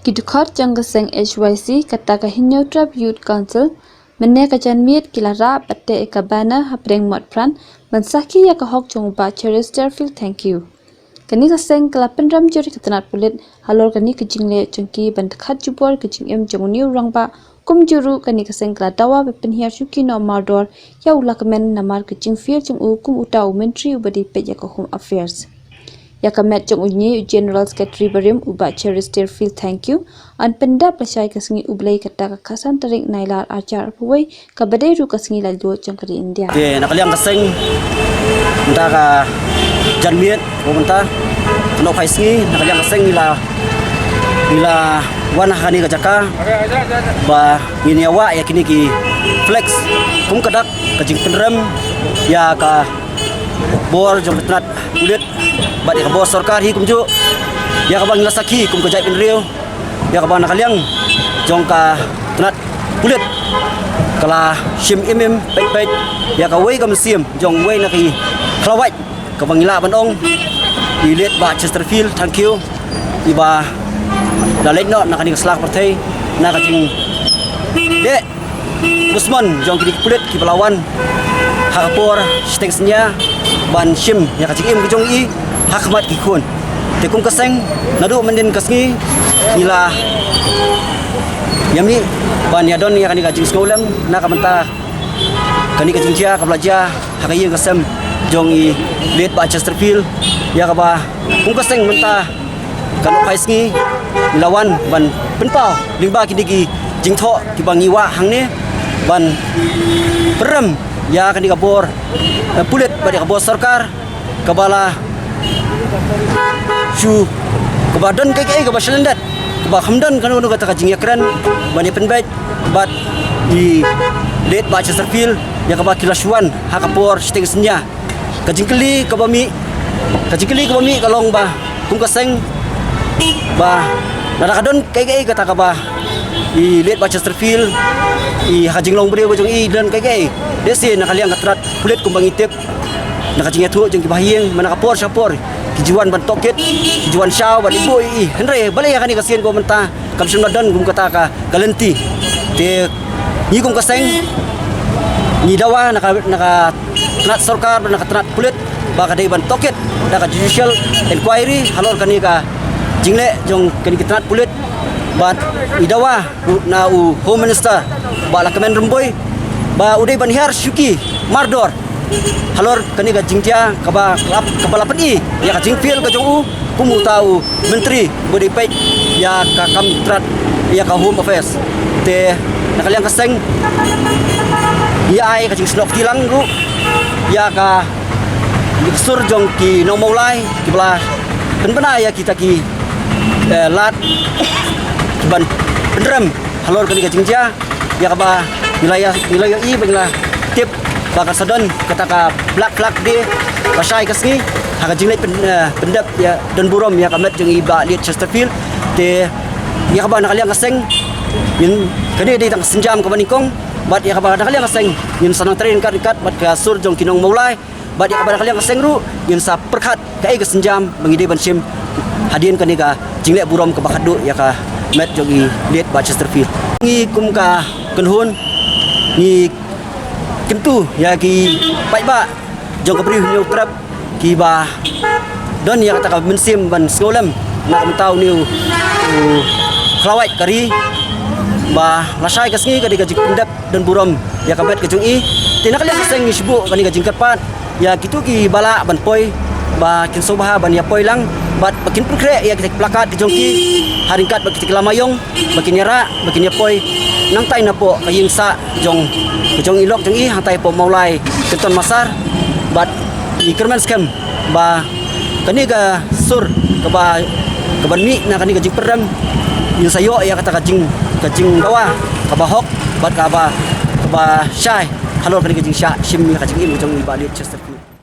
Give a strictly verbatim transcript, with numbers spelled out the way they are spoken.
Ki dkhot jong ka seng H Y C, kata ka Hynñiewtrep Youth Council, mynne ka janmiet ki la rah bad teh ïa ka banner hapdeng Motphran ban sakhi ïa ka hok jong u Bah Chesterfield Thangkhiew. Kane ka seng ka la pynrem jur ïa ka tnat pulit halor kane ka jingleh jong ki ban dkhat jubor ka jingim jong une u rangbah. Kumjuh ruh kane ka seng ka la dawa ban pynhiar shuki noh mardor ïa u Lahkmen namar ka jingfail jong u kum uta u myntri uba dei peit ïa ka Home Affairs. Ïa ka met jong une u General Secretary barim u Bah Chesterfield Thangkhiew, yn pyndep lashai ka sngi U Blei, kata ka khatsan tarik Nailar arhajar arphew wei, kaba dei ruh ka sngi laitluid jong ka ri India. Te na ka liang ka seng, mynta ka janmiet, o mynta, ka nohphai sngi, na ka liang ka seng ngi la, ngi la wan ha kane ka jaka ba ngin ïa wah ïa kine ki flex kum ka dak ka jingpynrem ïa ka bor jong ka tnat pulit bad ïa ka bor sorkar hi kumjuh ïa kaba ngi la sakhi kum ka jaitbynriew, ïa kaba na ka liang jong ka tnat pulit ka la shim im im peit peit ïa kawei ka mynsiem jong uwei na ki khlawait kaba ngi lah ban ong i late Bah Chesterfield Thangkhiew, iba la leit noh na kane ka sla ka pyrthei na ka jingdeh dushmon jong kine ki pulit kiba la wan ha ka por shiteng synñia ban shim ïa ka jingim ka jong i ha khmat ki khun. Te kum ka seng, naduh mynhynnin ka sngi ngi la ïa mih ban ïa don ïa kane ka jingsngewlem na ka bynta kane ka jingjia kaba la jia ha ka ïing ka sem jong i late Bah Chesterfield, ïa kaba kum ka seng mynta ka nohphai sngi ngi la wan ban pynpaw lyngba kine ki jingthoh kiba ngi wah hangne ban pynrem ïa kane ka bor, eh, pulit bad ïa ka bor sorkar kaba la shu, kaba don kaei kaei kaba shalyndet, kaba kham don kano kano kata ka jingïakren ban ïa pynbeit bad i late Bah Chesterfield ïa kaba ki la shu wan ha ka por shiteng synñia. Ka jingkylli kaba mih, ka jingkylli kaba mih ka long ba kum ka seng ba lada ka don kaei kaei kata kaba i late Bah Chesterfield i ha ka jinglong briew ka jong i don kaei kaei, lehse na ka liang ka tnat pulit kumba ngi tip na ka jingïathuh jong kiba ha ïing, mynta ka por sha por ki ju wan ban tohkit, ki ju wan shaw ban ïehnoh ïa i. Hynrei balei ha kane ka sien kaba mynta kam shym la don kum kata ka, ka lynti. Te ngi kum ka seng ngi dawa na ka, na ka tnat sorkar, na ka tnat pulit ba ka dei ban tohkit da ka judicial inquiry halor kane ka jingleh jong kane ka tnat pulit. Bad ngi dawa ruh na u Home Minister Bah Lahkmen Rymbui ba u dei ban hiar shuki mardor halor kane ka jingjia kaba la, kaba la pyni ïa ka jingfail ka jong u kum uta u myntri uba dei peit ïa ka kam tnat ïa ka Home Affairs. Te na ka liang ka seng ngi ai ka jingsnoh kti lang ruh ïa ka, ïa ka sur jong ki nong Mawlai kiba la pynbna ïa kita ki, eh, lad ban pynrem halor kane ka jingjia. Ïa kaba ngi la ïa, ngi la ïohi ba ngi la tip ba ka sa don kata ka Black Flag Day ba shai ka sngi ha ka jingleit pyn-, eh, pyndep ïa, don burom ïa ka met jong i Bah Elliot Chesterfield. Te ïa kaba na ka liang ka seng ngin, kane dei tang ka sienjam kaba nyngkong, bad ïa kaba na ka liang ka seng ngin sa nang trei ryngkat ryngkat bad ka sur jong ki nong Mawlai. Bad ïa kaba na ka liang ka seng ruh ngin sa pyrkhat kaei ka sienjam ba ngi dei ban shim hadien kane ka jingleh burom kaba khatduh ïa ka met jong i late Bah Chesterfield. Ngi kum ka kynhun ngi kyntu ïa ki paidbah jong ka Bri u Hynñiewtrep kiba don ïa kata ka mynsiem ban sngewlem na ka bynta une u, u khlawait ka ri ba lashai ka sngi ka dei ka jingpyndep don burom ïa ka met ka jong i. Te na ka liang ka seng ngi shu buh kane ka jingkyrpad ïa kito kiba lah ban poi ba kin sngewbha ban ïa poi lang bad ba kin pynkhreh ïa kita ki plakat ka jong ki ha ryngkat bad kita ki lama ïong ba kin ïa rah ba kin ïa poi nangtai napoh ka ïing sah jong, ka jong i lok jong i hangtai hapoh Mawlai Kynton Massar. Bad ngi kyrmen skhem ba kane ka sur kaba, kaban mih na kane ka jingpynrem ngin sa ïoh ïa kata ka jing, ka jingdawa kaba hok bad kaba, kaba shai halor kane ka jingshah shim ïa ka jingim ka jong i Bah Elliot Chesterfield.